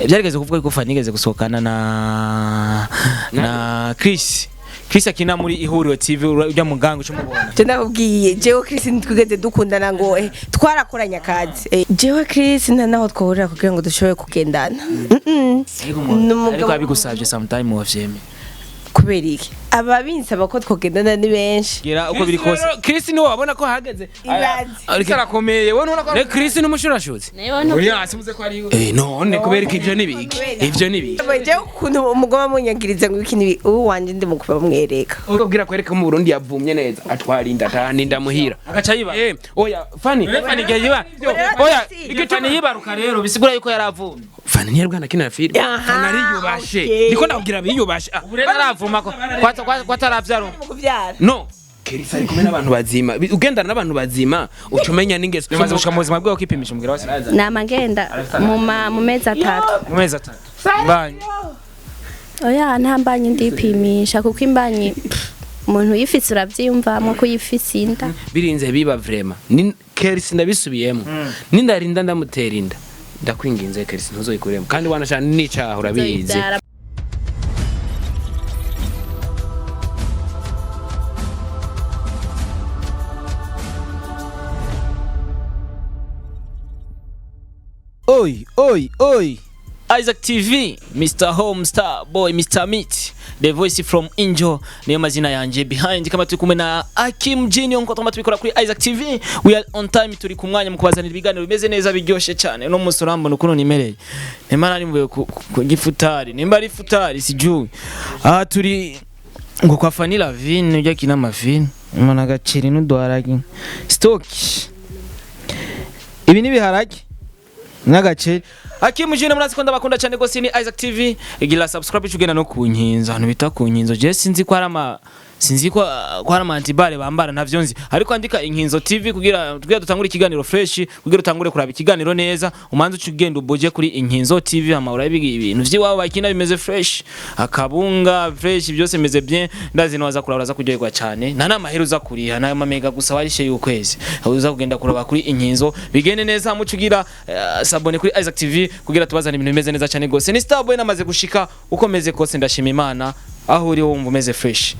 Byarigeze kuvuga ko Fanny yigeze gusohokana na Chris. Chris akina muri Ihuriro TV, ujya mu gango ucumubona. Je ndakubwiye, jewe Chris ntitwigeze dukundana ngo twarakoranye akazi. Jewe Chris nta naho twahurira kugira ngo dushobore kugendana. Ni umugabo- Ariko abigusavye sometime wavyemeye? Kubera iki? Aba binsaba ko twogendana ni benshi. Gira uko biri kose. Chris niwe wabona ko hageze. Ibaze. Ariko arakomeye, wowe ntubona ko Ne Chris n'umushurashuzi. Oya, simuze ko ari we. None kubera ko ivyo nibiki? Ivyo nibiki? Jewe ukuntu umugoma munyagiriza ngo iki nibi, ubu wanje ndi mu kubamwereka. Ubwira kwereka mu Burundi yavumye neza, atwara inda, atahana inda muhira. Agaca yiba. Oya Fanny. Fanny igihe yiba. Oya, Igituma yibaruka rero bisigura yuko yaravumye. Fanny ntiyari bwanakina filime. Aha, Fanny ariyubashe. okay. Ndiko ndabwira biyubashe. Ubu rero aravuma ko kwataravyara. Mu kuvyara. No. Chris ari kumwe n'abantu bazima. Ugendana n'abantu bazima uca umenya n'ingeso. Bimaze gushika mu buzima bwiwe kwipimisha umubwira wese. Nama ngenda mu mezi 3. Mu mezi 3. Banyi. Oya, nta mbanyi ndipimisha kuko imbanyi umuntu uyifise uravyiyumvamwo ko uyifise inda. Birinze biba vraiment. Ni Chris ndabisubiyemo. Nindarinda ndamutera inda. Ndakwinginze Chris ntuzoyikuremo. Kandi wanashana n'icaha urabizi. Uzoyivyara. Oi, oi, oi. Isaac TV, Mr. Home Star Boy, Mr. Meat, The Voice from Angel, niyo mazina yanje behind kama turi kumwe na Akim Junior nko twama tubikora kuri Isaac TV. We are on time, turi ku mwanya mu kubazanira ibiganiro bimeze neza biryoshe cyane. Uno munsi urambona ukuntu nimereye. Nimba nari mvuye ku gifutari, nimba ari futari sijui. Aha turi ngo kwa Fanny Lavine ujya kina amafilm. Umuntu agaceri n'uduharage. Stock. Ibi ni ibiharage n'agaceri. Hakimu Junior, murazi ko ndabakunda cyane gose. Ni Isaac TV, igira subscribe ugenda no ku nkinzo, ahantu bita ku nkinzo. Je sinzi ko ari ama sinzi ko ari ama antibare bambara, ntavyo nzi, ariko andika Inkinzo TV kugira dutangure ikiganiro fresh, kugira utangure kuraba ikiganiro neza, umanze uce ugenda ubuje kuri Inkinzo TV, ama urabe ibintu vy'iwabo bakina bimeze fresh, akabunga fresh, byose bimeze bien. Ndazi niwaza kuraba uraza kuryoherwa cyane, nta n'amahera uza kuriha, nayo mamega gusa warishe y'ukwezi uza kugenda kuraba kuri Inkinzo bigende neza. Muco ugira sabone kuri Isaac TV kugira tubazane ibintu bimeze neza cyane gose. Ni Starboy namaze gushika, uko meze kose ndashima Imana. Aho uri wumva umeze fresh,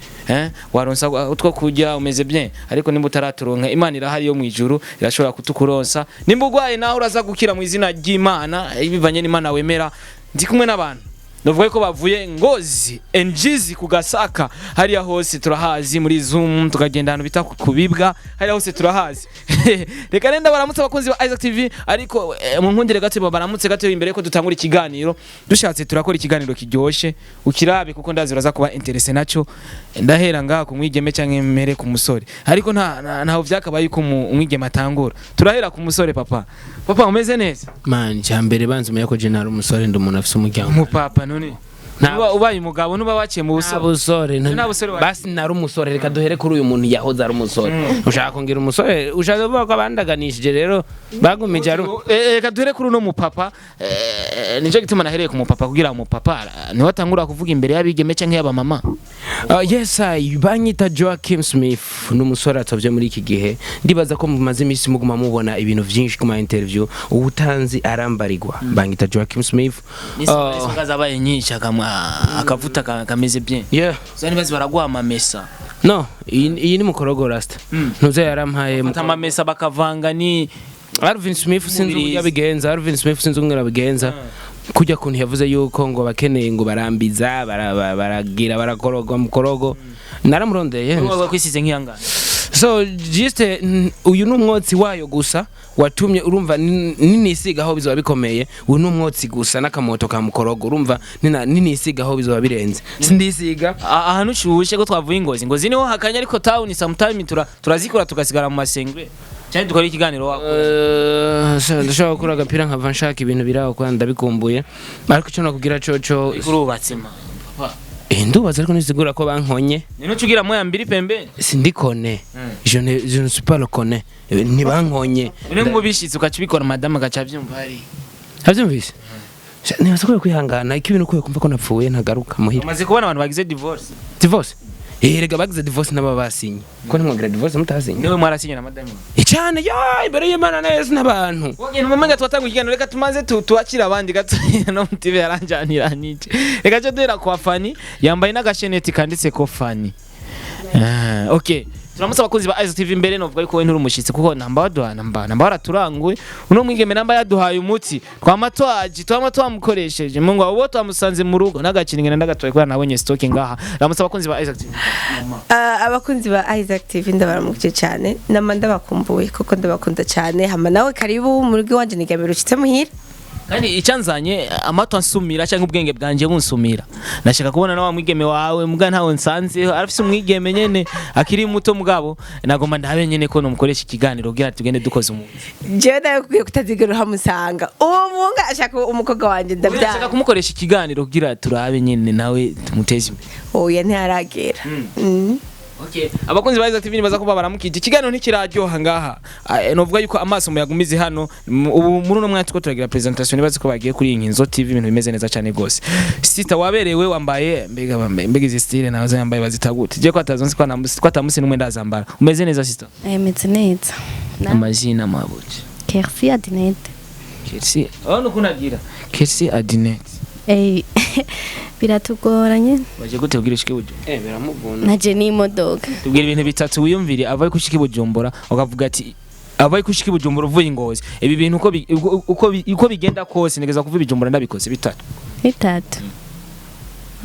waronsa utwo kurya umeze bien, ariko nimba utaraturonka Imana irahari yo mwijuru irashobora kutukuronsa. Nimba urwaye naho uraza gukira mu izina ry'Imana, bivanye n'Imana wemera. Ndi kumwe n'abantu Novuga ko bavuye Ngozi, NGZ ku Gasaka, hariya hose turahazi muri Zoom, tukagenda ahantu bita kubibwa, hariya hose turahazi. Reka renda baramutse abakunzi ba Isaac TV, ariko mu nkundire gato baramutse gato imbere ko dutangura ikiganiro. Dushatse turakora ikiganiro kiryoshe, ukirabe kuko ndazi uraza kuba interesse naco. Ndahera ngaha ku mwigeme canke mere ku musore, ariko nta ntaho vyakabaye ko umwigeme atangura. Turahera ku musore. Papa, papa, umeze neza? Man, cyambere banze umenye ko je nari umusore, ndi umuntu afise umuryango. Umupapa none nuba ubaye umugabo nuba waciye mu Nta busore. busore. Nta busore Basi nari umusore, reka duhere kuri uyu muntu yahoze ari umusore. Ushaka kongira umusore, ushaka kuvuga ko abandaganishije rero bagumije ari Reka duhere kuri uno mupapa. Nico gituma nahereye ku mupapa kugira umupapa niwe atangura kuvuga imbere y'abigeme canke y'abamama. Yes, I banyita Joachim Smith, ni umusore atovye muri iki gihe. Ndibaza ko mumaze iminsi muguma mubona ibintu vyinshi ku ma interview, ubutanzi arambarigwa. Banyita Joachim Smith. N'isonga zabaye nyinshi, akavuta kameze bien. Yeah. Zani bazi baraguha amamesa. No, iyi ni mukorogo rasta. Ntuze yarampaye Fata amamesa bakavanga ni Alvin Smith, sinzi uburyo abigenza. Alvin Smith sinzi ukuntu abigenza. Kujya kuntu yavuze yuko ngo bakeneye ngo barambiza baragira barakoroga mukorogo. Naramurondeye. Wowe kwisize nk'iyangana. So just uyu ni umwotsi wayo gusa watumye urumva ninisigaho bizoba bikomeye. Uyu ni umwotsi gusa n'akamoto ka mukorogo, urumva ninisigaho bizoba birenze, sindisiga. Ahantu ushushe ko twavuye Ingozi, Ngozi niho hakanya, ariko town sometime turazikora tugasigara mu masengre cyane dukora ikiganiro wako. Ndashobora gukura agapira nkava nshaka ibintu biraho kuko ndabikumbuye, ariko icyo nakubwira coco Urubatse ma papa? Ndubatse ariko ntisigura ko bankonye. Nino cugira moya mbiri pembeni. Sindikone, je ne suis pas le kone. Ntibankonye. None ngo bishitse ukacibikora madame agaca avyumva hari. Abyumvise nibaza ko kwihangana iki bintu ukwiye kumva ko napfuye ntagaruka muhira. Umaze kubona abantu bagize divorce? Divorce Erega bagize divorce n'aba basinye, ko ntimwagira divorce mutasinye. Niwe mwarasinye na madame? Cyane ya imbere y'Imana na Yesu n'abantu. Wogenda umumenga twatanga ikiganiro, reka tumaze tuwakira abandi gato no mutibe yaranjanira nije. Reka cyo duhera kwa Fani, yambaye n'agasheneti kanditse ko Fani. Ah, okay. Turamutse abakunzi ba Isaac TV. Mbere novuga yuko we nturi umushitsi, kuko namba waduha namba waraturanguye. Uno mwigeme namba yaduhaye umuti, twama twaji twama twamukoresheje mungu abo twamusanze mu rugo n'agakiningana ndagatoye kubera nabonye stock ngaha. Ramutse abakunzi ba Isaac TV. Ah, abakunzi ba Isaac TV, ndabaramukije cyane, nama ndabakumbuye kuko ndabakunda cyane. Hama nawe karibu mu rugo iwanje, nigamira ushitse muhira. Kandi icyanzanye amato ansumira cyangwa ubwenge bwanje bunsumira, nashaka kubona na wa mwigeme wawe, muga ntawe nsanzeho. Arafise umwigeme nyene akiri muto, mugabo nagomba ndabe nyene ko nomukoresha ikiganiro kugira tugende dukoze umunsi. Jewe nawe kubwiye kutazigera uhamusanga, uwo muhungu ashaka umukobwa wanje. Ndashaka Ndabyanga. kumukoresha ikiganiro kugira turabe nyene nawe tumuteze imbere. Oya, ntiharagera. Okay. Abakunzi ba Isaac TV, nibaza kuba baramukije. Ikiganiro ntikiraryoha ngaha. Novuga yuko amaso muyagumize hano. Ubu muri uno mwanya turiko turagira presentation, nibaza ko bagiye kuri Inkinzo TV, ibintu bimeze neza cyane gose. Sister, waberewe, wambaye mbega bambaye mbega izi style nawe yambaye bazita gute? Je ko atazonsi ko namusi ko atamusi numwe ndazambara. Umeze neza, sister? Meze neza. Amazina mabuye. Kersi Adinete. Kersi. Oh, nukunagira. Kersi Adinete. Biratugora nyene. Waje gute kugira ushike Bujumbura? Biramuvuna. Naje n'imodoka. Tubwira ibintu bitatu wiyumvire avaye kushika i Bujumbura, ukavuga ati avaye kushika i Bujumbura uvuye i Ngozi, ibi bintu uko bigenda kose nigeza kuva i Bujumbura ndabikoze, bitatu. Bitatu?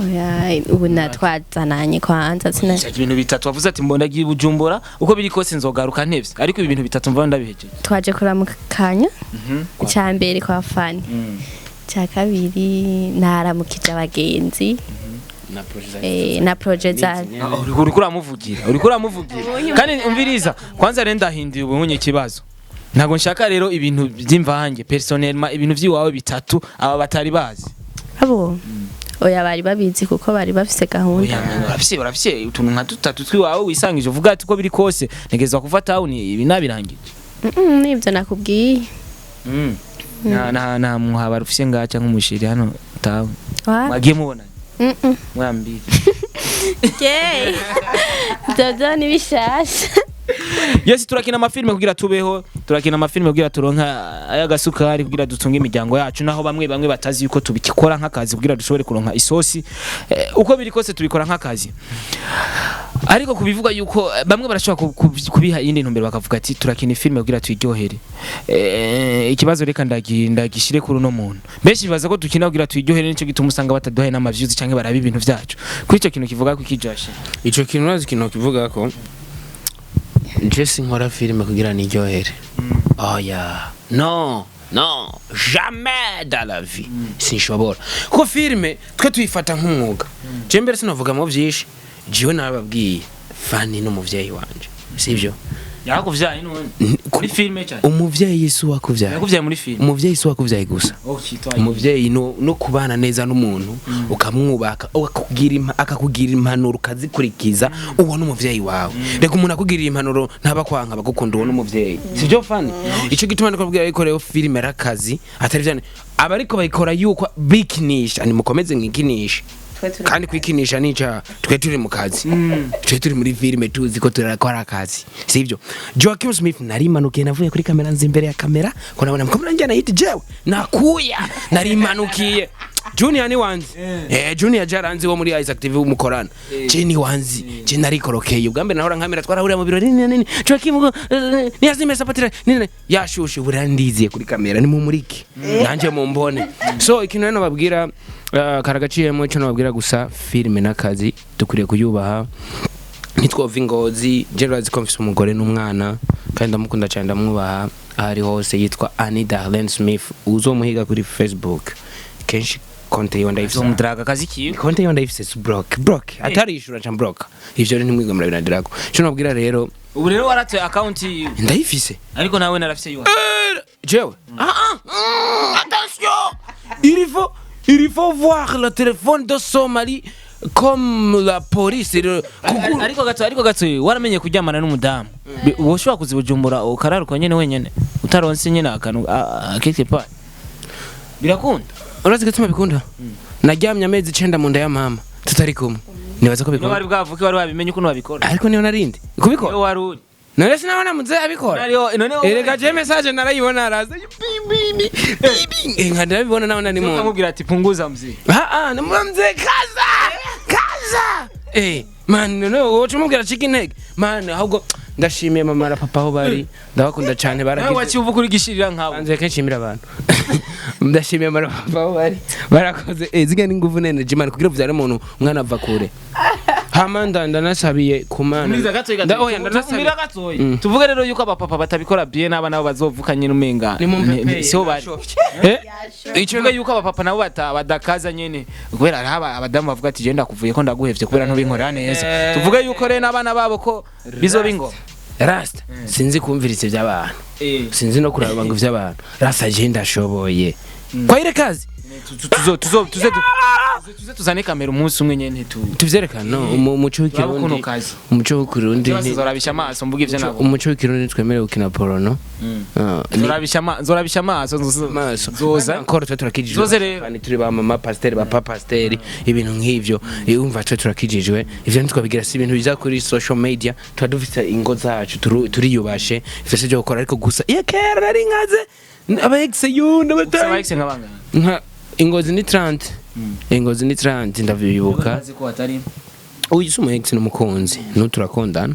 Oya, ubu natwazananye kwanza sina. Shaka ibintu bitatu wavuze ati mbona agiye i Bujumbura, uko biri kose nzogaruka ntevye, ariko ibi bintu bitatu mva ndabihejeje. Twaje kuramukanya icya mbere kwa Fani, icya kabiri naramukije abagenzi. Na projet. Na projet za Ah, uriko uramuvugira, uriko uramuvugira. Kandi umviriza kwanza rero, ndahinduye ubunye ikibazo. Ntabwo nshaka rero ibintu by'imvange. Personnellement, ibintu by'iwawe bitatu aba batari bazi. Abo oya, bari babizi kuko bari bafise gahunda. Oya, barafise utuntu nka dutatu twiwawe wisangije uvuga ati uko biri kose ntegerezwa kuva town ibi nabirangije. Nibyo nakubwiye. Nta muhabara ufise ngaha cyangwa umushiri hano town? Mwagiye mubonanye? Mwambire. Okay. Dodo ni bishasha. Yes, turakina amafilme kugira tubeho, turakina amafilme kugira turonka ayagasukari, kugira dutunge imiryango yacu, naho bamwe bamwe batazi yuko tubikora nk'akazi kugira dushobore kuronka isosi. Uko biri kose tubikora nk'akazi, ariko kubivuga yuko bamwe barashobora kubiha iyindi ntumbero, bakavuga ati turakina filime kugira tuyiryohere. Ikibazo reka ndagishire kuri uno muntu. Benshi bibaza ko dukina kugira tuyiryohere, nico gituma usanga bataduhaye n'ama views canke baraba ibintu vyacu. Kuri ico kintu kivuga ko ikijashe? Ico kintu, urazi ikintu kivuga ko je sinkora filime kugira niryohere. Oya, no, no, jamais dans la vie, sinshobora, kuko filime twe tuyifata nk'umwuga. Je mbere sinavuga vyinshi, jewe nababwiye Fani n'umuvyeyi wanje, sivyo? Yakuvyaye none muri filime cyane? Umuvyeyi si uwakuvyaye. Yakuvyaye muri filime. Umuvyeyi si uwakuvyaye gusa. Okay, twaye. Umuvyeyi no kubana neza n'umuntu, ukamwubaka, akakugira impanuro ukazikurikiza, uwo n'umuvyeyi wawe. Reka umuntu akugirira impanuro ntaba kwanka, bagukunda, uwo n'umuvyeyi, sivyo Fani? Ico gituma ndiko kubwira yuko rero filime ari akazi, atari vyane abariko bayikora yuko bikinisha. Nimukomeze mwikinishe. Kandi kwikinisha nica twe turi mu kazi, twe turi muri filime tuzi ko turakora akazi, sivyo? Joaquin Smith, narimanukiye, navuye kuri kamera, nzi imbere ya kamera ko nabona mko mranjye yiti jewe nakuya narimanukiye. Junior ni wanzi, Junior jaranzi wo muri Isaac TV umukorana. Je ni wanzi, je narikorokeye ubwa mbere nahora nkamera, twarahurira mu birori nini nini. Joaquin ngo ni azime sapatira nini yashushe burandiziye kuri kamera, ni mumurike nanje mumbone. So ikintu rero nababwira, karagaciyemo, icyo nababwira gusa, filime n'akazi, dukwiriye kuyubaha. Ntitwova ingozi. Je urazi ko mfise umugore n'umwana, kandi ndamukunda cyane, ndamwubaha aho ari hose. Yitwa Annie Darlene Smith, uzomuhiga kuri Facebook kenshi, konte yiwe ndayifise. Uzomudraga akazi kiwe. Konte yiwe ndayifise, si block block, atarishura nca block. Ivyo rero ntimwigwe murabiradirako. Ico nababwira rero, Ubu rero waratoye account yiwe? Ndayifise. Ariko nawe narafise yiwe. Jewe attention, il faut voir le téléphone de son mari comme la police Ariko gato waramenye kuryamana n'umudamu. Woshobora kuza i Bujumbura ukararuka nyene wenyene utaronse nyene akantu quelque part, birakunda? Urazi gutuma bikunda? Naryamye amezi 9 mu nda ya mama tutari kumwe. Nibaza ko Niyo bikora. wari bwavuke wari wabimenye ukuntu babikora. Ariko niyo narindi kubikora. Niyo wari uri. None sinabona muze abikora. None Erega je message narayibona, araza bi bi bi bi bi, nka ndabibona nabona ni muntu. ukamubwira ati punguza mzee. Ah ah, namubwira mzee kaza kaza, man, none woca umubwira cika intege man. Ahubwo ndashimiye mama na papa aho bari, ndabakunda cyane. Nawe Baragize waciye uvuga uri gishirira nkabo. Banze kenshi nshimira abantu, ndashimiye mama na papa aho bari, barakoze. Ziga ni nguvu nene jimana kugira uvyare umuntu umwana ava kure. Hama ndanasabiye ku Mana. Umiriza gatoyi gatoyi. Oya, ndanasabiye. Umiriza gatoyi. Tuvuge rero yuko abapapa batabikora bien, n'abana nabo bazovuka nyine umenga. Ni mu Siho bari. Icyo Tuvuge yuko abapapa nabo badakaza nyene, kubera hariho abadamu bavuga ati genda kuvuye ko ndaguhevye kubera ntubinkorera neza. Tuvuge yuko rero n'abana babo ko bizoba ingoma. Rasta, sinzi kumviriza iby'abantu, sinzi no kuraba ngo iby'abantu. Rasta, je ndashoboye kwa ile kazi. Tuzo tuzo tuze tuze tuzane kamera umunsi umwe nyene tu Tuvyerekana no umuco Turaba ukuntu w'ikirundi. kazi. Umuco w'ikirundi Nzorabisha amaso mvuga ivyo nabo. Umuco w'ikirundi twemerewe gukina porono. Nzorabisha amaso Maso nzoza. Ankoro twe turakijijwe. Zoze rero. Kandi turi ba mama pasiteri, ba papa pasiteri, ibintu nk'ivyo. Umva, twe turakijijwe, ivyo ntitwabigira, si ibintu biza kuri social media. Tuba dufite ingo zacu, turiyubashe, ivyo si ivyo gukora. Ariko gusa iyo kera nari nkaze aba ex yunda Saba batari ex nk'abangana. Nka ingozi ni 30, ingozi ni 30, ndavyibuka. Bazi ko atari. Uyu si umu ex, n'umukunzi nu turakundana.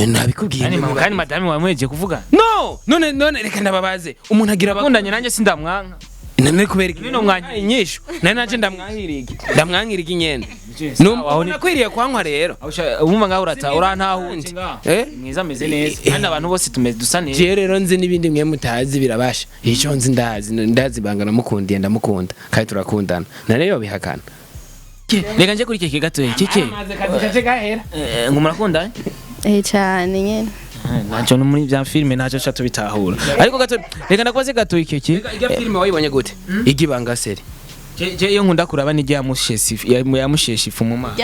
Nabikubwiye. Kandi mama, kandi madame wamweje kuvuga. No, none reka ndababaze, umuntu agira Akundanye nanjye sindamwanka. None kubera iki? Nino mwanya. Inyishu nari naje ndamwankira iki, ndamwankira iki nyene? Aho ni Nakwiriye kwankwa rero. Umva ngaho urata urantahuje ngaho. Mwiza ameze neza. Kandi abantu bose tumeze dusa neza. Jewe rero nzi n'ibindi mwe mutazi birabasha. Icyo nzi, ndazi ibanga namukundiye, ndamukunda kandi turakundana, nare bihakana. Reka nje kuri keke gatoya. Keke. Ngo murakundanye? Cyane nyene. Ntacyo no muri bya filime ntacyo nca tubitahura. Ariko gato reka ndakubaze gatoya keke. Irya filime wayibonye gute, igibanga seri? Je iyo nkunda kuraba ni rya mushesi yamusheshe ifu mu maso.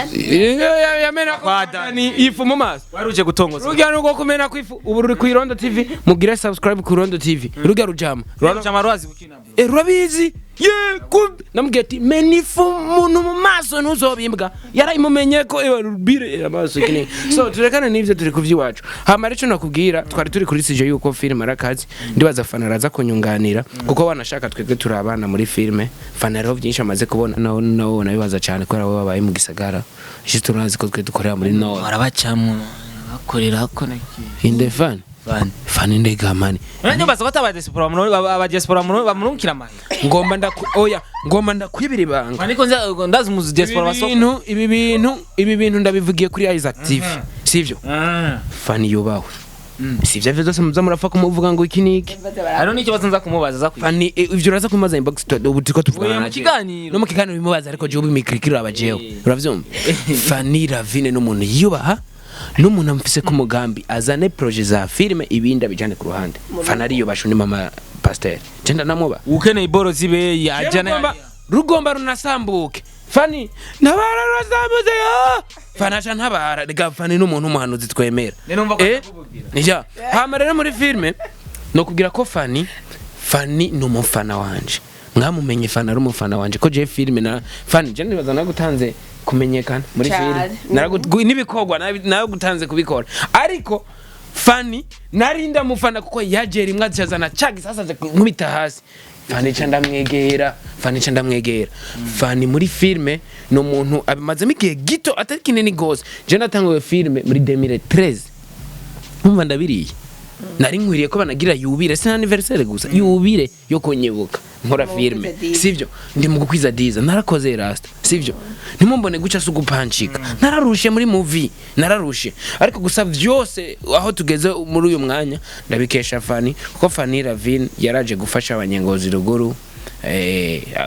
Yamena ni ifu mu maso. Waruje gutongoza. Rujya nuko kumena ku ifu, ubu ruri ku Irondo TV, mugire subscribe ku Irondo TV. Rujya rujama. Rujama rwazi gukina. Rurabizi ye kumbi namubwiye ati mena ifu umuntu mu maso ntuzobimbwa, yarayimumenye ko rubire amaso kinini. So turekane n'ivyo, turi kuvy'iwacu. Hama rero ico nakubwira, twari turi kuri sije yuko filime arakazi, ndibaza fana araza kunyunganira kuko wanashaka twebwe turi abana muri filime. Fana hariho byinshi amaze kubona, nawe nawe nabibaza cyane kubera bo babaye mu gisagara, ishi turazi ko twe dukorera muri nord. Barabacamwo bakorera ko naki. Inde fan? Fan. Fan ndegamani. Nanjye baza ko aba diaspora mu aba diaspora mu bamurungikira amahera. Ngomba ndaku oya, ngomba ndakwibira ibanga. Ariko ndazi mu diaspora Ibi basoko. bintu ibi bintu ndabivugiye kuri Isaac TV, sivyo? Fani yubahwe, sivyo? Ivyo byose muza murapfa kumuvuga ngo iki niki. Hariho n'ikibazo nza kumubaza za kwiga. Fani, ivyo uraza kumubaza inbox, ubu turiko tuvugana Oya, mu na jewe. kiganiro. No mu kiganiro bimubaza, ariko jewe ubimikirikira aba jewe uravyumva. Fani Ravine n'umuntu yiyubaha, n'umuntu amfise ku mugambi azane projet za filime, ibindi abijane ku ruhande. Fani ariyubasha, ni mama pasteur, je ndanamuba. Ukeneye iboro zibe yajana. Rugomba runasambuke, Fani ntabara, rurasambutse yo Fani aca ntabara. Rega Fani n'umuntu w'umuhanuzi twemera. Ni numva ko atakubwira. Nija hama rero muri filime nokubwira ko Fani ni umufana wanje, mwamumenye Fani ari umufana wanje, ko je filime na Fani je nibaza nagutanze kumenyekana muri Cane. filime. N'ibikorwa naragutanze kubikora, ariko Fani nari ndamufana kuko yaje rimwe azana ca gisasa aza nkubita hasi. Fani ca ndamwegera, Fani ca ndamwegera. Fani muri filime ni umuntu abimazemo igihe gito atari kinini gose. Je natanguye filime muri 2013, nkumva ndabiriye, nari nkwiriye ko banagira yubire, si anniversaire gusa, yubire yo kunyibuka nkora filime, sivyo? Ndi mu gukwiza diza narakoze rasta, sivyo? Ntimumbone guca si ugupancika, nararushe muri movie, nararushe. Ariko gusa vyose aho tugeze muri uyu mwanya ndabikesha Fani, kuko Fani Ravine yaraje gufasha abanyengozi ruguru.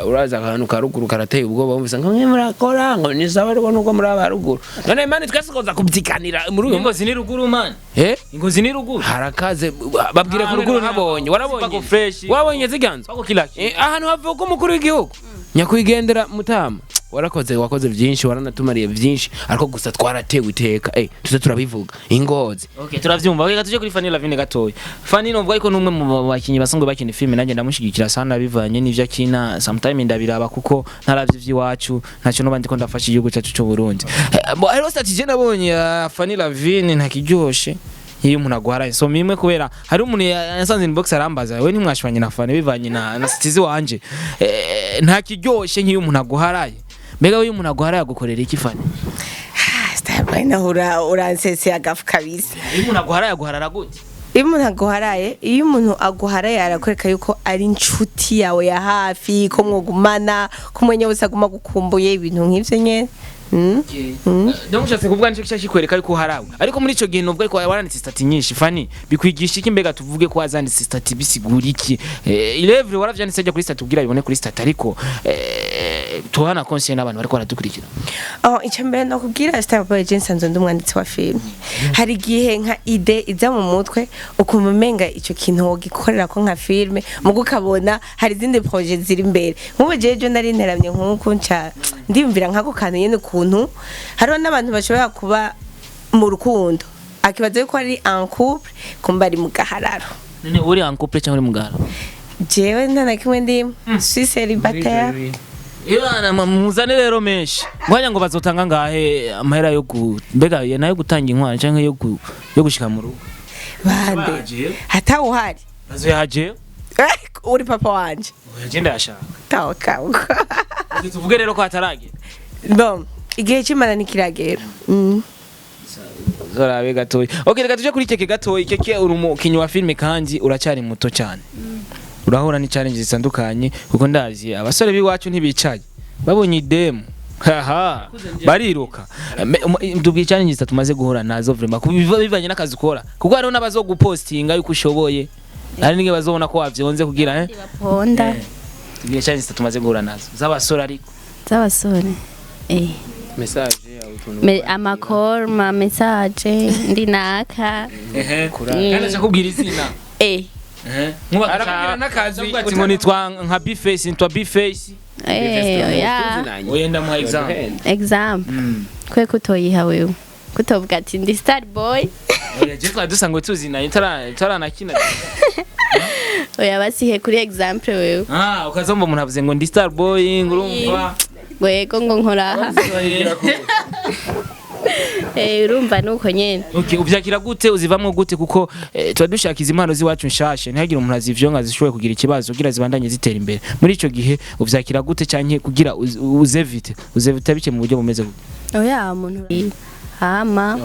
Uraza akantu ka ruguru karateye ubwoba, wumvise ngo mwe murakora ngo ni sawa, ariko nuko muri aba ruguru none mani twese koza kubyikanira muri uyu Ingozi ni ruguru man. Ingozi ni ruguru. Harakaze, babwire ko Ah, ruguru nabonye warabonye Bako fresh. Warabonye ziganzo. Bako kila kintu. Ahantu havuka umukuru w'igihugu nyakwigendera mutama. Warakoze, wakoze byinshi, waranatumariye byinshi, ariko gusa twaratewe iteka, tuze turabivuga ingozi. Okay, turavyumva. Reka tuje kuri Fanny Lavine gatoya. Fanny novuga ariko numwe mu bakinyi basanzwe bakina filime, nanjye ndamushigikira sana bivanye n'ivyo akina. Sometime ndabiraba kuko ntaravye ivy'iwacu, ntacyo noba ndiko ndafasha igihugu cyacu cy'u Burundi. Bo hariho statut je nabonye ya Fanny Lavine, ntakiryoshe iyo umuntu aguharaye. So mimwe kubera hari umuntu yasanze inbox arambaza, we ntimwashwanye na Fanny bivanye na sitizi wanje. Ntakiryoshe nk'iyo umuntu aguharaye. Mbega iyo umuntu aguharaye agukorera iki, Fanny? Starboy, naho uranseseye agafu kabisa. Iyo umuntu aguharaye aguharara gute? Iyo umuntu aguharaye arakwereka yuko ari inshuti yawe ya hafi, ko mwogumana, ko umwanya wose aguma gukumbuye, ibintu nk'ivyo nyene. Donc ushatse kuvuga nicyo kica kikwereka ariko uharawe, ariko muri ico gihe nubwo ariko waranditse statut nyinshi, Fanny, bikwigisha iki? Mbega tuvuge ko wazanditse statut bisigura iki? Ilevre waravyanditse ajya kuri statut kugira bibone kuri statut, ariko tuhana conseil n'abantu bariko baradukurikira. Oh, icyo mbere nakubwira, Starboy, je nsanzwe ndi umwanditsi wa filime. Hari igihe nka idée iza mu mutwe, ukumva umenga icyo kintu wogikorera ko nka filime, mugo ukabona hari izindi projet ziri imbere. Nk'ubu jewe ejo nari nteramye nk'uku, nca ndiyumvira nk'ako kantu nyene, ukuntu hariho n'abantu bashobora kuba mu rukundo akibaza yuko ari en couple, kumba ari mu gahararo. None uri en couple cyangwa uri mugara? Jewe nta na kimwe ndimo, suis célibataire. Ibana muzane rero menshi ngwanya ngo bazotanga ngahe amahera yo mbega nayo gutanga inkwano canke yo gushika mu rugo? Bande? Baje. Hatawuhari. Bazoyaje. Uri papa wanje. Oya, ndayashaka. Tawa. Okay, tuvuge rero ko hataragera. Bon, igihe cy'Imana ntikiragera. Zorabe gatoyi. Okay, reka tuje kuri Keke gatoyi. Keke, uri umukinyi wa filime kandi uracyari muto cyane. Urahura ni challenge zitandukanye, kuko ndazi abasore b'iwacu ntibicaye. Babonye idemu, haha, bariruka. Tubwiye challenge zitatu tumaze guhura nazo vraiment bivanye n'akazi ukora. Kuko hariho n'abazogupostinga yuko ushoboye. Hari n'inge bazobona ko wavyonze kugira Ponda. Tubwiye challenge zitatu tumaze guhura nazo z'abasore ariko. Z'abasore, Message yawe, utuntu. Amakoro, ma message, ndi naka. Kandi aca kubwira izina. Arakubwira n'akazi. Ati ngo nitwa nka Bface, nitwa Bface. Oya. Oya, ndamuha example. Example kwe kutoyiha wewe, kutovuga ati ndi star boy. Oya, je twari dusanzwe tuzinanye taranakina. Oya, basihe kuri example wewe. Ah, ukazomba umuntu avuze ngo ndi star boy, ngo urumva. Ngo yego, ngo nkoraha. Urumva nuko nyene. Okay, uvyakira gute, uzivamwo gute? Kuko tuba dushaka izi impano z'iwacu nshasha, ntihagire umuntu azivyonka zishoboye kugira ikibazo, kugira zibandanye zitera imbere. Muri ico gihe uvyakira gute, canke kugira uzevite bike mu buryo bumeze gute? Oya, umuntu hama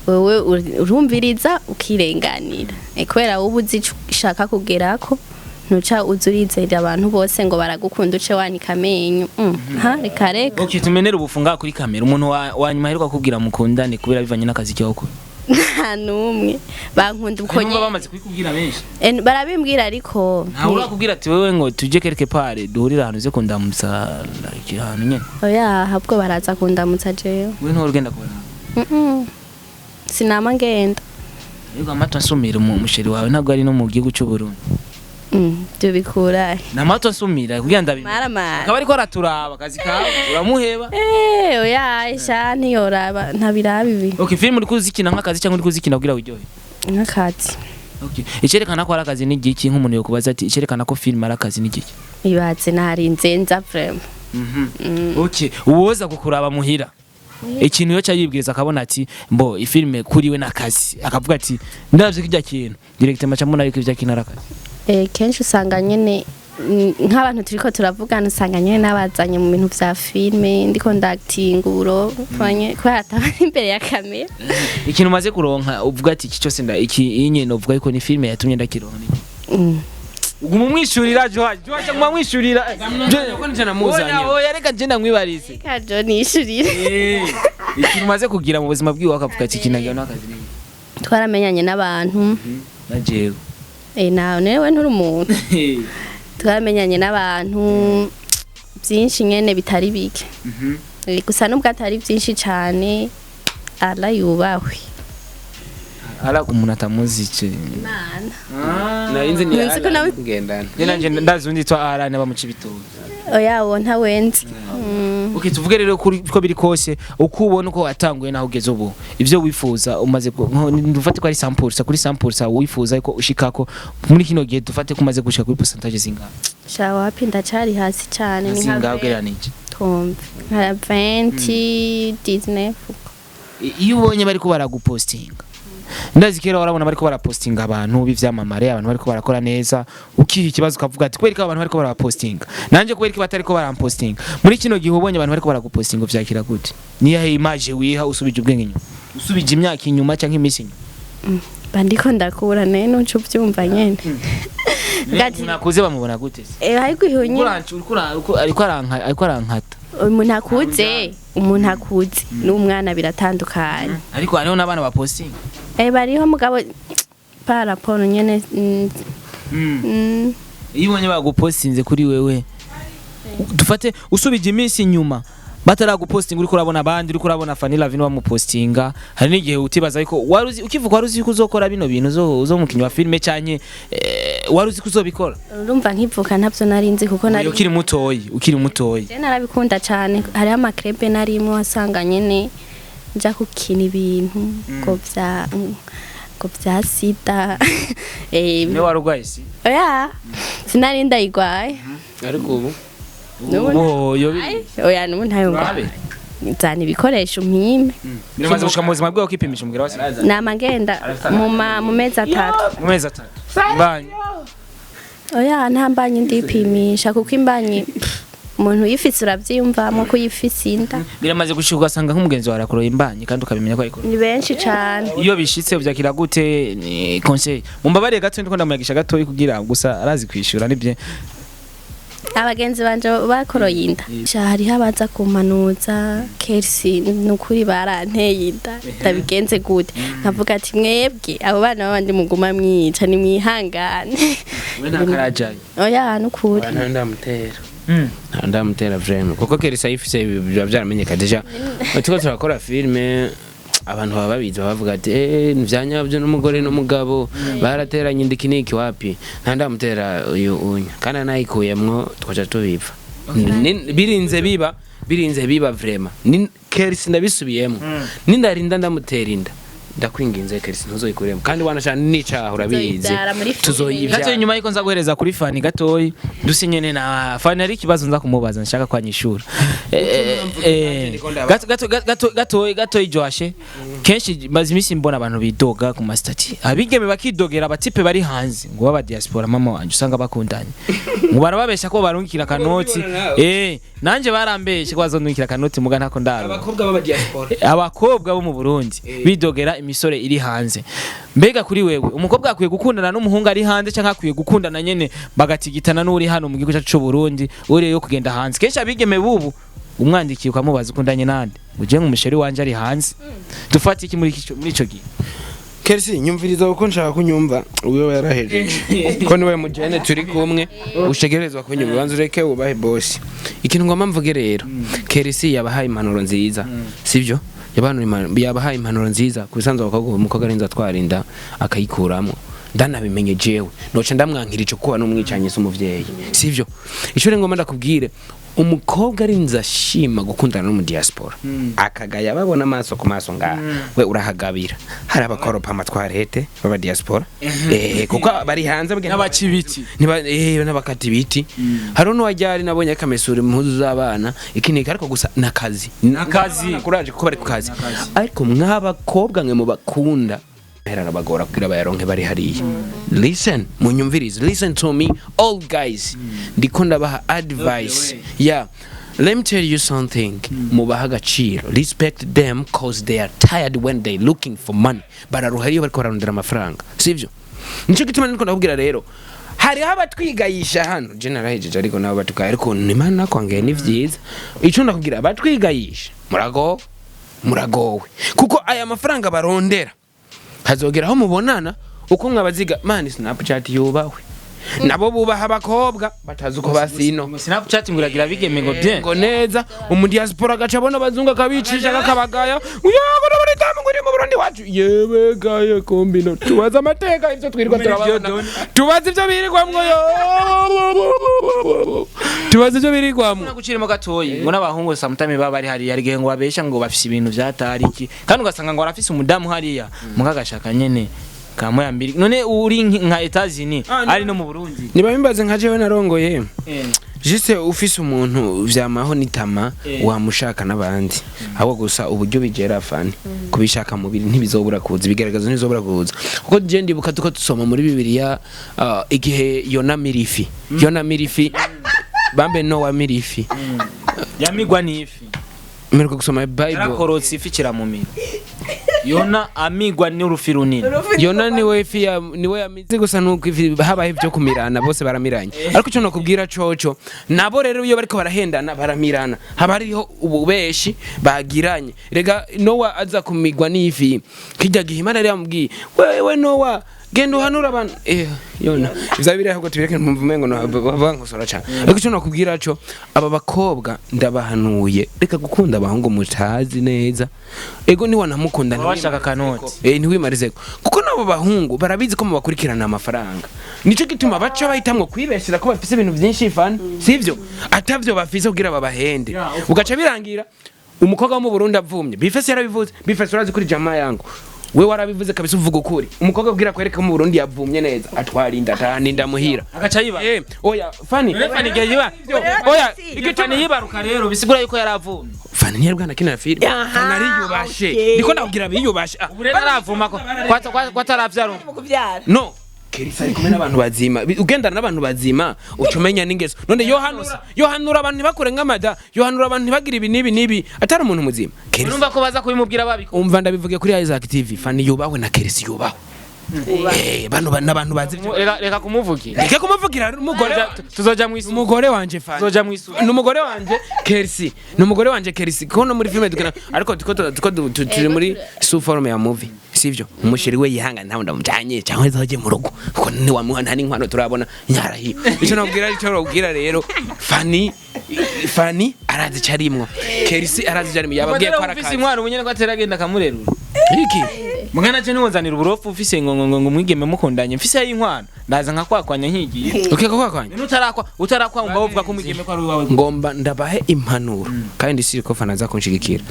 wewe urumviriza ukirenganira. Kubera wowe uzi ico ushaka kugerako, ntuca uza urizera abantu bose ngo baragukunda, uce wanika amenyo. Ha, reka reka. Okay, tumenere ubufunga kuri kamera umuntu wa nyuma aheruka kubwira mukundane kubera bivanye n'akazi kiwe ukora. Nta n'umwe, bankunda uko Numva nyene. bamaze kubikubwira benshi. Barabimbwira ariko Ntawe urakubwira ati wewe ngo tujye quelque part, duhurire ahantu uze kundamutsa, like ahantu nyene? Oya, ahubwo baraza kundamutsa jewe. Wewe ntuhora ugenda kubona? Sinama ngenda. Ariko amato ansumira umusheri wawe ntabwo ari no mu gihugu cy'u Burundi. Ibyo bikura he? Ni amato ansumira kugira ndabimenya. Maramara. Akaba ariko araturaba akazi kawe uramuheba. Oya, sha, ntiyoraba, ntabiraba ibi. Okay, film uri kuzikina nk'akazi cyangwa uri kuzikina kugira wiryohe? Nk'akazi. Okay, icerekana ko ari akazi ni igiki? Nk'umuntu yokubaza ati icerekana ko film ari akazi ni igiki? Ibaze narinze nza vraiment. Okay, uwoza kukuraba muhira, ikintu yo yibwiriza akabona ati mbo ifilme kuri we n'akazi, akavuga ati ndavye kirya kintu direct maca mbona yuko ivyo kintu ari akazi. Kenshi usanga nyene nk'abantu turiko turavugana, usanga nyene nabazanye mu bintu vya filme, ndiko ndactinga uburo kubera ataba ari imbere ya kamera. Ikintu umaze kuronka uvuga ati iki cyose nda iki inye novuga yuko ni filme yatumye ndakironka ni iki? Uguma umwishurira Joa, Joa, cyangwa umwishurira. Ko nije namuzanye. Oya oya, reka nje ndamwibarize. Reka jo nishurire. Ikintu umaze kugira mu buzima bwiwe akavuga ati iki nagira n'akazi ni iki? Twaramenyanye n'abantu. Na jewe. Nawe newe nturi umuntu, twaramenyanye n'abantu byinshi nyene bitari bike. Gusa nubwo atari byinshi cane, ala yubahwe. Ara umuntu atamuzi ce. Imana. Narinzi ni Nzi ko nawe- kugendana. Njye nanje ndazi undi twa ara naba mu Cibitoke. Oya, wo ntawenzi. Okay, tuvuge rero kuri ko biri kose, uko ubona uko watanguye naho ugeze ubu, ivyo wifuza umaze dufate ko ari 100% kuri 100% wifuza ko ushikako muri kino gihe, dufate ko umaze gushika kuri pourcentage zingana? Sha, wapi, ndacari hasi cane, ni nka Zingahe ugereranije? Tumve, nka 20 19 uko. Iyo ubonye bariko baragupostinga, ndazi kera warabona bariko barapostinga abantu b'ivyamamare, abantu bariko barakora neza, ukiha ikibazo ukavuga ati kubera ko abantu bariko barapostinga, nanje kubera ko batariko barampostinga? Muri kino gihe ubonye abantu bariko baragupostinga, uvyakira gute? Niyahe image wiha usubije ubwenge inyuma, usubije imyaka inyuma canke iminsi inyuma? Mba ndiko ndakura naye, nuca uvyumva nyene. Gati- Umuntu akuze bamubona gute se? Ariko ihonye. Ariko arankata. Umuntu akuze n'umwana biratandukanye. Ariko hariho n'abana bapostinga. Bariho, mugabo par rapport nyene Iyo ubonye bagupostinze, kuri wewe, dufate usubije iminsi inyuma bataragupostinga, uriko urabona abandi, uriko urabona Fanny Lavine bamupostinga, hari n'igihe utibaza yuko wari uzi ukivuga, wari uzi ko uzokora bino bintu, uzo umukinyi wa filime, canke wari uzi ko uzobikora? Urumva nkivuka ntavyo nari nzi, kuko nari Ukiri mutoyi. Je narabikunda cane, hariho ama club narimo, wasanga nyene nja gukina ibintu ngo vya sida. Niwe wari urwaye si? Oya, sinari ndayigwaye. Ariko ubu N'ubu Ubu yo Oya, n'ubu ntayo ngwaye. Nzana ibikoresho mpime. Biramaze gushika mu buzima bwawe ukipimisha umubwira wasi? Nama ngenda mu mezi 3. Mu mezi 3 banyi? Oya, nta mbanyi ndipimisha, kuko imbanyi pff, umuntu uyifise uravyiyumvamwo ko uyifise inda. Biramaze gushika ugasanga nk'umugenzi wawe arakoroye imbanyi kandi ukabimenya ko ayikoroye? Ni benshi cane. Iyo bishitse uvyakira gute? Ni conseil, mumbabariye gato, ndiko ndamuyagisha gatoyi kugira gusa arazi kwishura nibye. Abagenzi banje bakoroye inda. Sha, hariho abaza kumpanuza, Kersi nukuri baranteye inda, ndabigenze gute? Nkavuga ati mwebwe abo bana b'abandi muguma mwica, nimwihangane. We ntakarajaye? Oya, nukuri. Nta ndamutera, nta ndamutera vraiment, kuko Kerisa yifise biba byaramenyekanye déjà. Turiko turakora filme, abantu baba babizi, baba bavuga ati vyanyabyo n'umugore n'umugabo barateranye inda iki n'iki. Wapi, nta ndamutera uyu unya, kandi anayikuyemwo twaca tubipfa. Birinze biba vraiment ni Kerisi, ndabisubiyemo, nindarinda ndamutera inda, ndakwinginze Kerisi ntuzoyikuremo, kandi wanashana n'icaha urabizi. Tuzoyivyara muri filime. Tuzoyivyara. Gato nyuma yuko nza guhereza kuri Fani gatoyi, duse nyene na Fani, hari ikibazo nza kumubaza nshaka kwanyishura. Gato gato gato gatoyi gatoyi. Joashe, kenshi maze iminsi mbona abantu bidoga ku ma statut, abigeme bakidogera abatipe bari hanze ngo baba diaspora, mama wanje, usanga bakundanye, ngo barababesha ko barungikira kanoti. Nanje barambeshe ko bazondungikira kanoti, muga ntako ndaro. Abakobwa b'aba diaspora? Abakobwa bo mu Burundi bidogera imisore iri hanze. Mbega kuri wewe, umukobwa akwiye gukundana n'umuhungu ari hanze, cyangwa akwiye gukundana nyene bagatigitana n'uri hano mu gihugu cyacu cy'u Burundi, uri yo kugenda hanze? Kenshi abigeme bubu umwandikiye ukamubaza ukundanye nande, uje nk'umu chéri wanje ari hanze. Dufate iki muri ico gihe? Kersi, nyumviriza kuko nshaka kunyumva. Uyo yarahejeje ko niwe mujene turi kumwe, ushegerezwa kunyumva, banza ureke wubahe boss. Ikintu ngomba mvuge rero, Kersi yabahaye impanuro nziza, sivyo? Yabahaye impanuro nziza. Ku bisanzwe abakobwa, umukobwa arinze atwara inda akayikuramo, ndanabimenye jewe noca ndamwankira ico, kuba n'umwicanyi se umuvyeyi, sivyo? Ico rero ngomba ndakubwire, umukobwa arinze ashima gukundana no mu diaspora, akagaya babona amaso ku maso ngaha, we urahagabira, hari abakoropa ama toilette baba diaspora, kuko bari hanze bagenda N'abacibiti. Niba n'abakata ibiti. Hari n'uwajyari nabonye akamesura impuzu z'abana iki niki, ariko gusa nakazi. Nakazi. Kuraje kuko bari ku kazi. Ariko mw'abakobwa mwe mubakunda, hera arabagora kugira bayaronke bari hariya. Listen, munyumvirize, listen to me all guys, ndiko ndabaha advice. Yeah, let me tell you something, mubaha agaciro, respect them, cause they are tired when they looking for money. Bararuha iyo bariko bararondera amafaranga, sivyo? Nico gituma ndiko ndakubwira rero, hariho abatwigayisha hano. Je narahejeje, ariko nabo batukaye, ariko nimana nakwangeye ni vyiza. Ico ndakubwira, abatwigayisha muragowe, muragowe, kuko aya mafaranga barondera hazogera aho mubonana uko mwabaziga. Mani, Snapchat yubahwe. Nabo bubaha abakobwa batazi uko basino. Snapchat ngo iragira bigeme ngo bien. Ngo neza umudiaspora agaca abona abazungu akabicisha akabagaya, uyago n'abaritamu ngo uri mu Burundi wacu, yewe gaye kombino tubaze amateka ivyo twirirwa turabona, tubaze ivyo birirwamwo, yo tubaze ivyo birirwamwo. Naguciremo gatoyi, ngo n'abahungu sometime baba bari hariya, hari igihe ngo babesha ngo bafise ibintu vyatariki, kandi ugasanga ngo arafise umudamu hariya mukagashaka nyene kamoya mbiri. None uri nka Etats-Unis ari no mu Burundi. Niba bimbaze nka jewe narongoye, juste ufise umuntu vyamaho nitama wamushaka n'abandi, ahubwo gusa uburyo bigera fani kubishaka mubiri ntibizobura kuza, ibigaragazo ntibizobura kuza, kuko je ndibuka tuko dusoma muri Bibiliya, igihe Yona mirifi, Yona mirifi bambe no wa mirifi. Yamigwa n'ifi. Mperuka gusoma Bible. Yarakorotse ifi kiramumira. Yona amigwa n'urufi runini. Yona niwe ifi ya niwe yamize, gusa nuko ifi habaho ibyo kumirana, bose baramiranye. Ariko icyo nakubwira coco, nabo rero iyo bariko barahendana baramirana, haba hariho ububeshi bagiranye. Rega Nowa aza kumigwa n'ifi kijya gihe, Imana yari yamubwiye: "Wewe Nowa, genda uhanura abantu." Yona ivyo biri ahubwo tubireke, ntumva umengo no bankosora cane. Ariko icyo nakubwira co, aba bakobwa ndabahanuye, reka gukunda abahungu mutazi neza. Ego niwanamukunda Baba bashaka akanoti. Ntiwimarize kuko nabo bahungu barabizi ko mubakurikirana amafaranga, nico gituma baca bahitamwo kwibeshera ko bafise ibintu vyinshi fani, sivyo atavyo bafise, kugira babahende. Ugaca birangira umukobwa wo mu Burundi avumye. Bifese yarabivuze, Bifese urazi kuri jamaa yangu, we warabivuze kabisa, uvuga ukuri. Umukobwa kugira kwereke ko mu Burundi yavumye neza, atwara inda, atahana inda muhira. Agaca yiba. Oya Fani. Fani igihe yiba. Oya. Igituma yibaruka rero bisigura yuko yaravumye. Fani ntiyari kinara filime. Fani ariyubashe, ndiko ndabwira biyubashe. Ubu rero aravuma ko kwataravyara. Mu kubyara. No Kerisa ari kumwe n'abantu bazima. Ugendana n'abantu bazima uca umenya n'ingeso. None yohanura, yohanura abantu ntibakure nk'amada, yohanura abantu ntibagire ibi n'ibi n'ibi, atari umuntu muzima Kerisa? Urumva ko baza kubimubwira babiko. Umva, ndabivuge kuri Isaac TV: Fani yubahwe na Kerisi yubahwe. Bano n'abantu bazi ibyo. Reka kumuvugira. Reka kumuvugira umugore. Tuzoja mu isuku. Umugore wanje Fani. Tuzoja mu isuku. Ni umugore wanje Kerisi, ni umugore wanje Kerisi, ko no muri filime dukina, ariko tuko turi muri sous forme ya movie, sivyo? Umusheri we yihangana, ntabwo ndamujanye cyangwa azoje mu rugo, kuko ntiwamuha nta n'inkwano turabona nyarahiyo. Icyo nabwira, icyo nabwira rero Fani, Fani arazi icyo arimwo, Kerisi arazi icyo arimwo, yababwiye ko Ufise arakazi. intwaro ubunyene ko atera agenda akamurerura. Iki? Mugana je ntiwonzanira uburofu ufise ngo mwigeme mukundanye, mfise y'inkwano ndaza nkakwakwanya nkigiye. Ukeka kwakwanya. None utarakwa umva uvuga ko umwigeme ko ari uwawe. Ngomba ndabahe impanuro kandi siri ko Fana aza kunshigikira.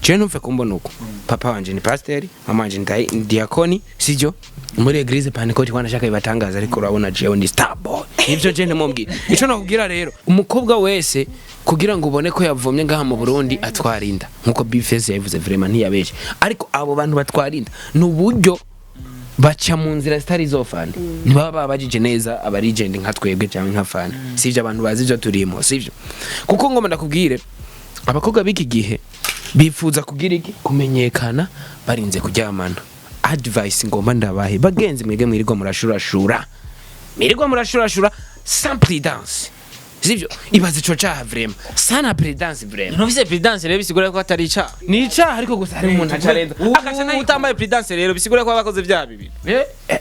Jewe ntumve kumbona uko, papa wanje ni pasiteri, mama wanje ni diakoni, sivyo, muri église Pentecôte, wanashaka ibatangaza. Ariko urabona jewe ndi star boy, nivyo je ntimubwira. Ico nakubwira rero, umukobwa wese kugira ngo ubone ko yavomye ngaha mu Burundi atwara inda, nkuko Bface yabivuze, vraiment ntiyabeshe. Ariko abo bantu batwara inda ni uburyo baca mu nzira zitari zo fani, ntibaba babajije neza abarigende nka twebwe cyangwa nka Fani, sivyo, abantu bazi ibyo turimo, sivyo? Kuko ngoma ndakubwire, abakobwa b'iki gihe bifuza kugira iki? Kumenyekana barinze kuryamana. Advice ngomba ndabahe, bagenzi mwebwe mwirirwa murashurashura, mwirirwa murashurashura sans prudence, sivyo? Ibaze ico caha, vraiment sans prudence, vraiment. Ntufise prudence rero bisigura ko atari icaha. Ni icaha, ariko gusa hari umuntu acarenza agaca nayo. Utambaye prudence rero bisigura ko abakoze vya bibiri.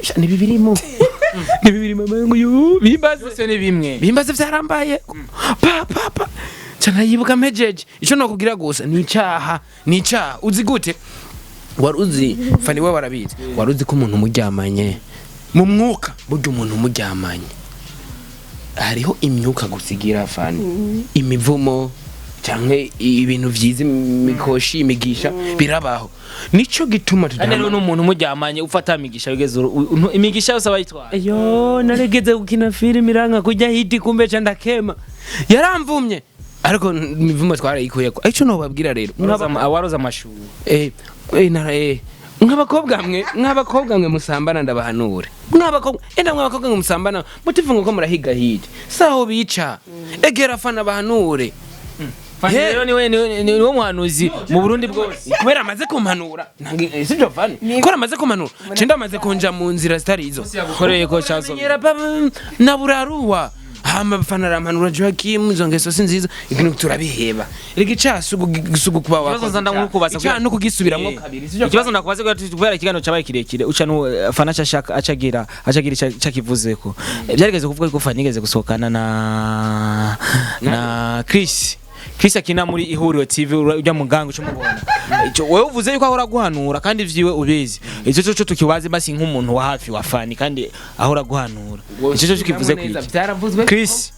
Sha, ni bibirimo, ni bibiri mama yangu, yu bimbaze. Byose ni bimwe. Bimbaze vyarambaye pa pa pa cana yibuka mpejeje. Ico nokubwira gusa ni icaha, ni icaha. Uzi gute? Wari uzi Fani, we warabizi, wari uzi ko umuntu muryamanye mu mwuka, burya umuntu muryamanye hariho imyuka gusigira Fani, imivumo canke ibintu vyiza, imikoshi, imigisha, birabaho. Nico gituma Kandi rero tudahama. n'umuntu muryamanye ufata imigisha bigeze imigisha yose abayitwaye. Yo naregeze gukina filime iranka kujya hiti, kumbe ca ndakema yaramvumye, ariko imivumo twarayikuyeko. Ico nobabwira rero, Waroza amashuri. Nk'abakobwa mwe, nk'abakobwa mwe musambana, ndabahanure. Mw'abakobwa enda, mw'abakobwa mwe musambana, mutifunga ko murahiga hiti saho bica, egera fana bahanure. Fani rero niwe muhanuzi mu Burundi bwose. Kubera amaze kumpanura, sibyo Fani? Kubera amaze kumpanura, ce ndamaze kunja mu nzira zitari izo. Yagukoreye ko cyazo. Menyera na buraruwa. Hama abafana arampanura, Joakim, izo ngeso si nziza, ikintu turabiheba. Reka icaha si ugukuba Ikibazo wakoze nza ndakubaza. icyaha no kugisubiramwo kabiri, sivyo? Ikibazo ndakubaza kubera ikiganiro cyabaye kirekire, uca nu Fana ashaka acagira ico akivuzeko. Byarigeze kuvuga ko Fana yigeze gusohokana na Chris akina muri Ihuriro TV, ujya muganga uca umubona. Ico wewe uvuze yuko ahora guhanura kandi vyiwe ubizi, ico cyo tukibaze basi nk'umuntu wa hafi wa Fani kandi ahora guhanura, ico cyo tukivuze Neza, kwiki? Byaravuzwe. Chris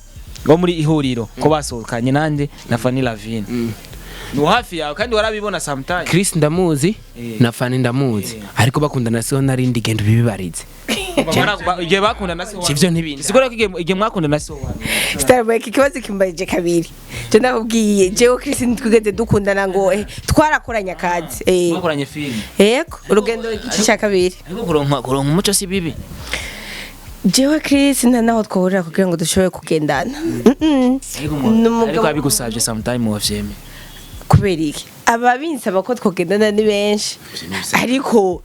wo muri Ihuriro ko basohokanye nande na Fanny Lavine, ni hafi yawe kandi warabibona sometime. Chris ndamuzi na Fani ndamuzi, ariko bakundana siho narindi, genda ubibibarize. Igihe bakundana si Ivyo ntibindi. Sigura ko igihe mwakundana si wowe. Starboy, iki kibazo kimbarije kabiri. Je ndakubwiye, jewe Chris ntitwigeze dukundana ngo twarakoranye akazi. Mwakoranye filime? Yego, urugendo igice cya kabiri. Ariko kuronka umuco si bibi. Jewe Chris nta naho twahurira kugira ngo dushobore kugendana. Ariko Ni umugabo- ariko abigusabye sometime wavyemeye? Kubera iki? Aba binsaba ko twogendana ni benshi, ariko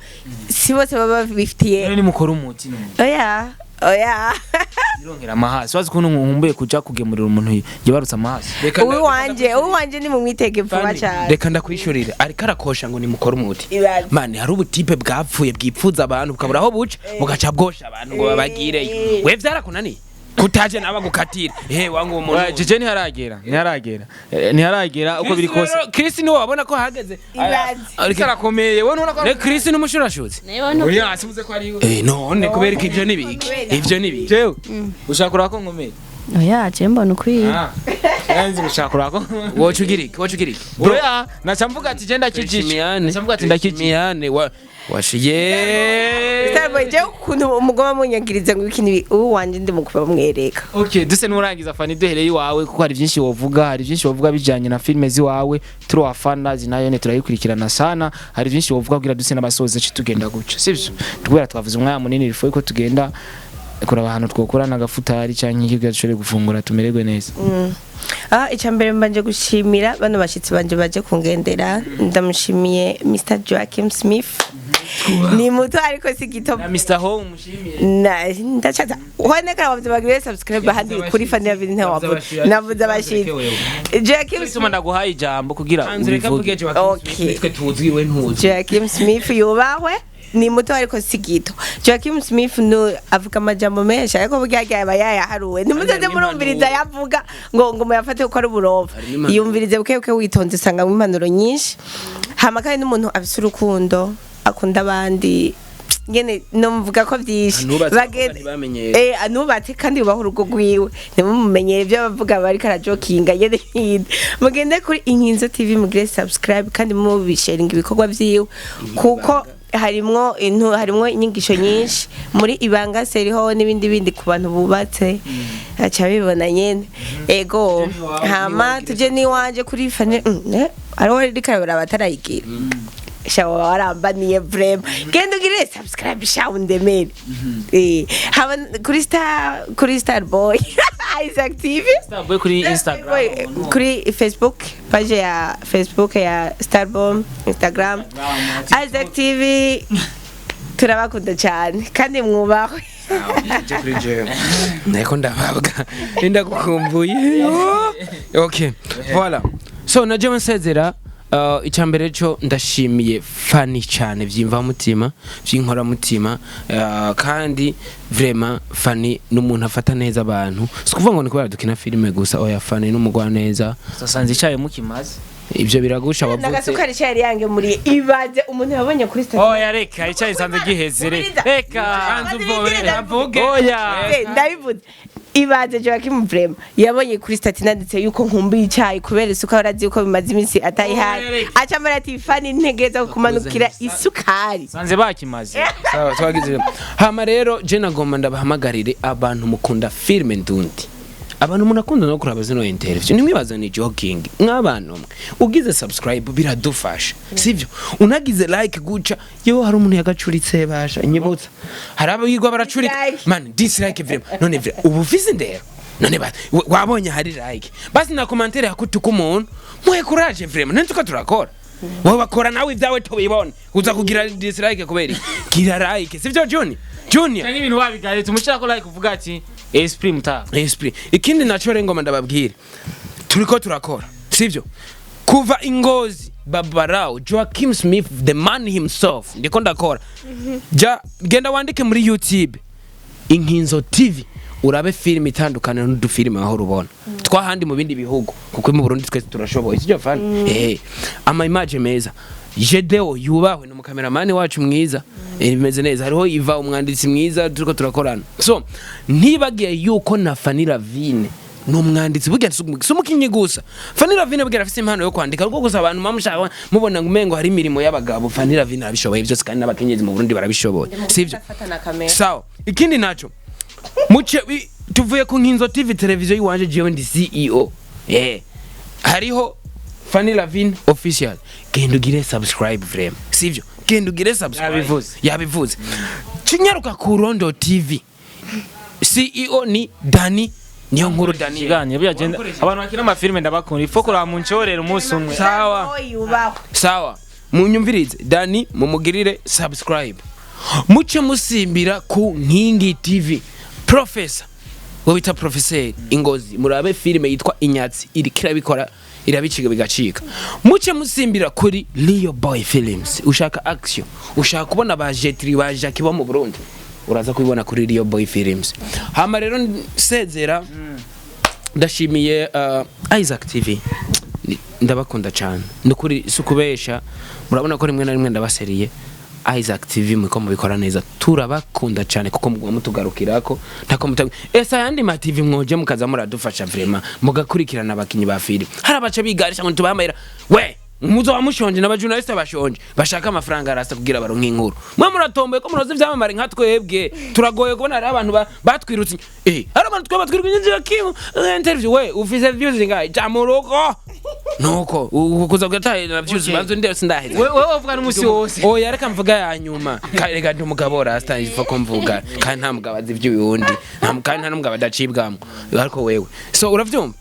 si bose baba bifitiye. None nimukora umuti none? Oya, oya. Irongera amahasi, wazi ukuntu nkumbuye kuja kugemurira umuntu yibarutse amahasi. Uwanje ni mumwitege vuba Fani, cyane. Reka ndakwishurire, ariko arakosha ngo nimukore umuti. Ibaze. Mani, hari ubutipe bwapfuye bwipfuza abantu, bukabura aho buca, bugaca bwosha abantu ngo babagireyo. We vyarakunaniye kutaje nawe agukatira ehe wangu uwo Oya, muntu. jeje ntiharagera. Ntiharagera uko biri kose. Rero, Chris niwe wabona ko hageze. Ibaze. Ariko arakomeye, wowe ntubona ko Ne Chris n'umushurashuzi. Oya, simuze ko ari we. None kubera ko ivyo nibiki, ivyo nibiki? Jewe ushaka kuraba ko nkomeye? Oya, je mbona ukwiye. Ah, nanzi ushaka kuraba ko Woca ugira iki? Woca ugira iki? Oya, naca mvuga ati je ndakijije. Shimiyane. Naca mvuga ati ndakijije. Shimiyane wa washiye. Starboy, jewe ukuntu umugoma munyagiriza ngo iki nibi, uwanje ndi mukuba mwereka. Okay, duse nurangiza Fani, duhereye iwawe kuko hari byinshi wovuga, hari byinshi wovuga bijanye na filme ziwawe, turi wafana zinayo ne turayikurikirana sana, hari byinshi wovuga kugira duse n'abasoza ci tugenda guca, sivyo? Kubera twavuze umwanya munini rifo ko tugenda kuraba ahantu twokora n'agafutari canke iki kugira dushobore gufungura tumererwe neza. Ah, icya mbere mbanje gushimira bano bashyitsi banje baje kungendera. Ndamushimiye Mr Joachim Smith, ni muto ariko si gito. Na Mr Home mushimiye. Na ndacaza honeka wavuze bagire subscribe ahandi kuri Fanny Lavine ntawavuze, navuze abashyitsi Joachim Bituma ndaguhaye ijambo kugira Reka mvuge ubivuge. Joaquin Okay. Smith, twe tuzi we ntuzi. Joachim Smith yubahwe, ni muto ariko si gito. Joachim Smith no avuga amajambo menshi, ariko burya aba yayaharuwe, ntimuzaze murumviriza yavuga ngo muyafate kuko ari uburofa. Harimo impanuro. Yumvirize buke buke witonze, usangamo impanuro nyinshi. Hama kandi n'umuntu afise urukundo, akunda abandi nyene, nomvuga ko vyinshi. Anubatse, Bagende- ntibamenyere. Anubatse kandi yubaha urugo rwiwe, ntimumumenyere ibyo abavuga bariko arajokinga nyene. Nk'ibyo mugende kuri Inkinzo TV mugire subscribe kandi mubisharinga ibikorwa vyiwe, kuko harimwo intu, harimwo inyigisho nyinshi muri Ibanga seriho n'ibindi bindi ku bantu bubatse, aca bibona nyene. Ego, hama tuje niwanje kuri Fane hariho riri karabara batarayigira shawa, warambaniye vraiment, genda ugire subscribe shawa undemere. Haba kuri Star Boy Isaac TV. Starboy kuri Instagram. Boy, kuri Facebook, page ya Facebook ya Starboy, Instagram Isaac TV. Turabakunda cyane kandi mwubahwe. Je kuri jewe nako ndababwa ndagukumbuye. Okay, voilà, so na jewe nsezera. Icambere cyo ndashimiye Fani cyane vyimva mutima vyinkora mutima, kandi vraiment Fani n'umuntu afata neza abantu, si kuvuga ngo ni kubera dukina filime gusa, oya, Fani n'umugwa neza. Sasanze icyayi mukimaze. Ibyo biragusha wavutse. N'agasukari cyari yange muri ibaze umuntu yabonye kuri sitasiyo. Oya, reka icyayi sanze giheze, reka. Banza uvore, avuge. Oya. Ndabivuze, ibaze Joachim Vrema yabonye kuri stati nanditse yuko nkumbuye icyayi kubera isukari, arazi yuko bimaze iminsi atayihaye, aca amara ati: "Fani, ntegereza kumanukira isukari." Sanze bakimaze. Sawa, twagize. Hama rero je nagomba ndabahamagarire abantu mukunda filime ndundi, abantu munakunda no kuraba zino interview, ntimwibaze ni joking. Mw'abantu mwe, ugize subscribe biradufasha, sivyo? Unagize like guca yo, hari umuntu yagacuritse basha nyibutsa, hari abigwa baracurika. Dislike. Man, dislike vraiment. None vraiment ubu ufise indero? None wabonye hari like basi na commentaire yakutuka umuntu, muhe courage vraiment. None tuko turakora, wowe bakora nawe ibyawe tubibone, uza kugira dislike kubera iki? Gira like, sivyo Junior? Junior. Cyangwa ibintu wabigaye tumushira ko like uvuga ati Esprit mutaka. Esprit. Ikindi naco rero ngoma ndababwire, turiko turakora, sivyo? Kuva Ingozi, Babarao Joaquim Smith, the man himself, ndiko ndakora. Ja genda wandike muri YouTube Inkinzo TV, urabe filime itandukanye n'udufilime aho rubona twahandi mu bindi bihugu, kuko mu Burundi twese turashoboye, sibyo fana? Ama image meza. Jedeo yubahwe, ni umukameramani wacu mwiza. Bimeze neza. Hariho Iva, umwanditsi mwiza turiko turakorana. So ntibagiye yuko na Fanny Lavine ni umwanditsi burya, si umukinyi gusa. Fanny Lavine burya arafise impano yo kwandika, kuko gusa abantu mamushaka mubona ngo umengo hari imirimo y'abagabo. Fanny Lavine arabishoboye byose, kandi n'abakenyezi mu Burundi barabishoboye, sivyo? Afata na kamera. Sawa, ikindi naco muce tuvuye ku Nkinzo TV, televiziyo yiwanje, jewe ndi CEO. Hariho Fanny Lavine Official, genda ugire subscribe vraiment, sivyo? Genda ugire subscribe. Yabivuze. Yabivuze. Kinyaruka ku Rondo TV, CEO ni Dani niyo nkuru Dani. Ikiganiro byagenda, abantu bakina amafilime ndabakunda, ifo kuraba muncorera umunsi umwe. Sawa. Oy, yubahwe. Sawa, munyumvirize, Dani mumugirire subscribe, muce musimbira ku Nkingi TV, professor we bita professeur Ingozi, murabe filime yitwa Inyatsi, iriko irabikora, irabiciga bigacika. Muce musimbira kuri Leo Boy Films. Ushaka action, ushaka kubona ba Jetri, ba Jackie bo mu Burundi, uraza kubibona kuri Leo Boy Films. Hama rero nsezera, ndashimiye Isaac TV. Ndabakunda cyane nukuri, si ukubesha. Murabona ko rimwe na rimwe ndabaseriye. Isaac TV muko mubikora neza, turabakunda cyane kuko muguma mutugarukirako ntako ese ayandi ma TV mwoje mukaza muradufasha vraiment, mugakurikirana abakinyi ba filime. Hari abaca bigarisha ngo tubahamahera we muzoba mushonje, n'abajournaliste bashonje bashaka amafaranga rasta kugira baronke inkuru. Mwe muratomboye ko muroze ivyamamare nka twebwe, turagoye kubona. Hari abantu batwirutse, hari abantu twe batwirutse inzira kimu interview, we ufise views zingahe? Ja mu rugo nuko kuza gutaha na views banzo ndetse sindaheza. Wewe uvuga n'umunsi wose. Oya, reka mvuga ya nyuma. Reka ndi umugabo rasta, ifa ko mvuga, kandi nta mugabo azi ivy'uyundi, kandi nta n'umugabo adacibwamwo, ariko wewe so uravyumva.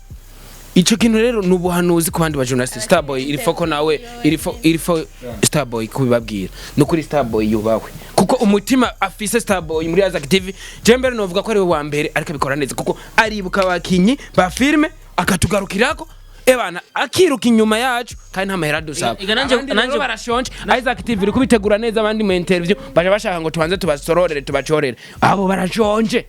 Ico kintu rero ni ubuhanuzi ku bandi ba journalist. Starboy irifo ko nawe irifo Starboy kubibabwira. Nukuri Starboy yubahwe, kuko umutima afise Starboy muri Isaac TV, je mbere novuga ko ari we wa mbere ariko abikora neza, kuko aribuka abakinyi ba filme akatugarukirako, ebana akiruka inyuma yacu, kandi nta mahera dusaba. Iga Abandi rero barashonje. Isaac TV iri kubitegura neza. Abandi mu interview baje bashaka ngo tubanze tubasororere, tubacorere, abo barashonje.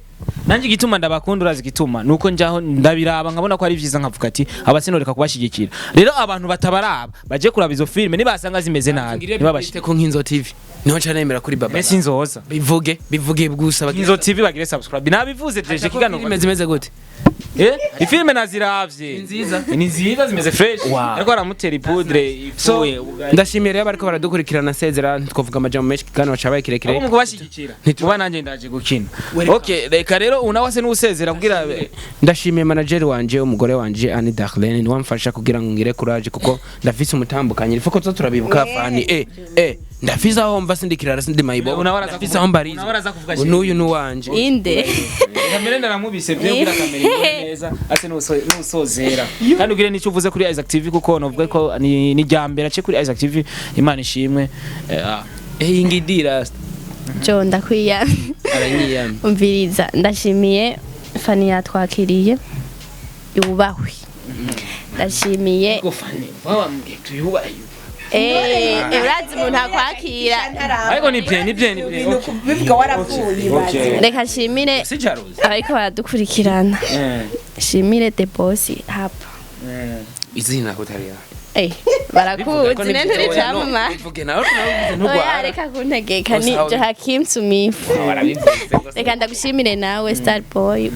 Nanjye igituma ndabakunda, urazi igituma? Nuko njaho ndabiraba nkabona ko ari vyiza, nkavuga ati abasinoreka kubashigikira. Rero abantu batabaraba baje kuraba izo filime, nibasanga zimeze nabi ntibabashike. Ku Nkinzo TV niho nca nemera kuri baba. Mbese inzoza. Bivuge, bivuge gusa. Nkinzo TV bagire subscribe, nabivuze jeje kigano. Filime zimeze gute? Ifilime naziravye. Ni nziza? Ni nziza, zimeze fresh. Wow. Ariko aramutera ipudre So ipfuye. ndashimiye rero bariko baradukurikirana. Sezera, ntitwavuga amajambo menshi, kiganiro cabaye kirekire. Ahubwo mu kubashyigikira kuba nanjye ndaje gukina. Okay, reka rero unawe se n'usezera kugira Ndashimiye manager wanje, umugore wanje Annie Darlene, niwe amfasha kugira ngo ngire courage, kuko ndafise umutambukanyi ifo ko turabibuka. Fani, ndafise aho mva, sindikirara, sindi mayibo. Unawe araza Ndafise aho mbariza. Unawe araza kuvuga shit. N'uyu nuwanje. Inde? Kamere ndaramubise byo kugira kamere ibone neza ase n'usozera, kandi ugire n'icyo uvuze kuri Isaac TV, kuko novuga ko ni rya mbere ace kuri Isaac TV. Imana ishimwe. Ingidira. Jo ndakwiyamye. Aranyiyamye. Umviriza, ndashimiye Fani yatwakiriye, yubahwe. Ndashimiye Ko Fani baba tuyubaye. Urazi umuntu akwakira. Ariko ni bien, ni bien, ni bien. Ibintu bivuga warapfuye, ibaze. Reka nshimire Si jaruzi. abariko baradukurikirana. Shimire the boss hapa. Izina kutariya. Barakuzi ne, nturi camama. Bivuge nawe, nawe Oya, ntugwara. reka kuntegeka ni Gusa Joaquim Sumifu. Warabivuze. Reka ndagushimire nawe Star Boy.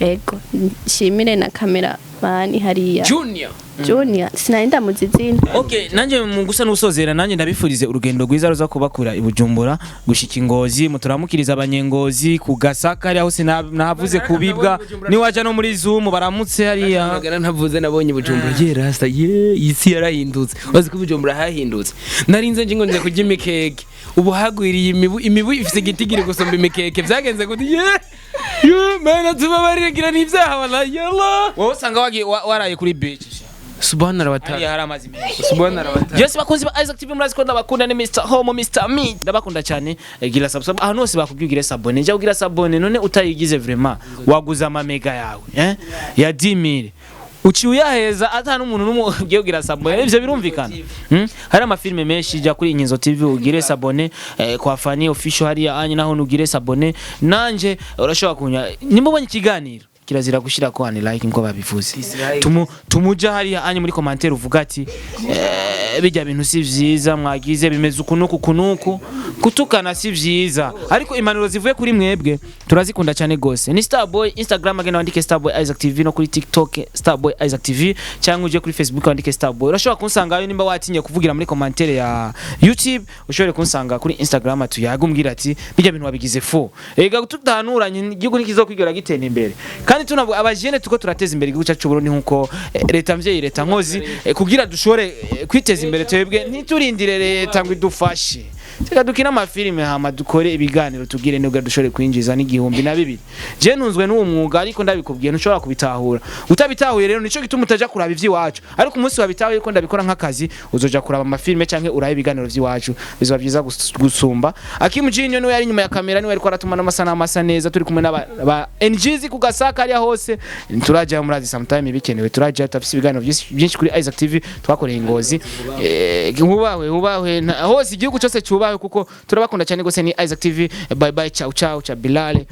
Ego, nshimire na camera man hariya. Junior. Junior, sinari ndamuzi izina. Okay, nanje mu gusa n'usozera, nanjye ndabifurize urugendo rwiza ruza kubakura i Bujumbura gushika Ingozi, muturamukiriza abanyengozi ku Gasaka hariya hose navuze kubibwa, niwaja no muri Zoom baramutse hariya. Magana ntavuze, nabonye Bujumbura ye rasta ye, isi yarahindutse. Wazi ko Bujumbura hahindutse? Narinze nje ngo nze kurya imikeke, ubu hagwiriye imibu. Imibu ifise igitigiri gusumba imikeke. Vyagenze gute ye? Ye mana, tubabarire, gira n'ivyaha wallahi, yallah. Wowe usanga waraye kuri beach sha. Subhanallah watara. Hariya hari amazi menshi. Subhanallah watara. Yes, bakunzi ba Isaac TV, murazi ko ndabakunda, ni Mr Home, Mr Me, ndabakunda cyane. Gira subscribe ahantu hose bakubwiye ugire s'abonner, jya ugira s'abonner. None utayigize, vraiment waguze amamega yawe ya 10,000, uciye uyaheza ata n'umuntu n'umwe ugiye kugira s'abonner. Ivyo birumvikana. Hari amafilme menshi, jya kuri Inkinzo TV ugire s'abonner, kwa Fani Official hariya anye naho ugire s'abonner. Nanje urashobora kunya nimba ubonye ikiganiro, kirazira gushira ko ani like nko babivuze. Dislike. Tumuja hariya anye muri commentaire uvuga ati bijya bintu si vyiza mwagize, bimeze uku nuku kunuku. Kutukana si vyiza, ariko impanuro zivuye kuri mwebwe turazikunda cyane gose. Ni Starboy, Instagram agenda wandike Starboy Isaac TV, no kuri TikTok Starboy Isaac TV, cyangwa uje kuri Facebook wandike Starboy, urashobora kunsangayo. Nimba watinye kuvugira muri commentaire ya YouTube, ushobore kunsanga kuri Instagram tuyaga, umbwira ati bijya bintu wabigize fo. Ega tutahanuranye igihugu ntikizokwigera gitera imbere. Kandi tunavuga abajene tuko turateza imbere igihugu cyacu Burundi, nkuko leta mvyeyi, leta nkozi, kugira dushobore kwiteza imbere twebwe, ntiturindire leta ngo idufashe. Reka dukine amafilime hama dukore ibiganiro, tugire nubwo dushobore kwinjiza n'igihumbi na bibiri. Je ntunzwe n'uwo mwuga, ariko ndabikubwiye ntushobora kubitahura. Utabitahuye rero nico gituma utaja kuraba ivy'iwacu, ariko umunsi wabitahuye ko ndabikora nk'akazi, uzoja kuraba amafilime canke urabe ibiganiro vy'iwacu, bizoba byiza gusumba. Akimu Junior niwe yari inyuma ya kamera, niwe ariko aratuma n'amasanamu asa neza. Turi kumwe n'aba ba NGZ ku Gasaka hariya hose turaja, murazi sometime bikenewe turaja, tafise ibiganiro byinshi byinshi kuri Isaac TV twakoreye Ngozi. Hubahwe, hubahwe hose, igihugu cyose cyubahwe kuko turabakunda cyane gose. Ni Isaac TV, bye bye, ciao ciao, cha Bilal.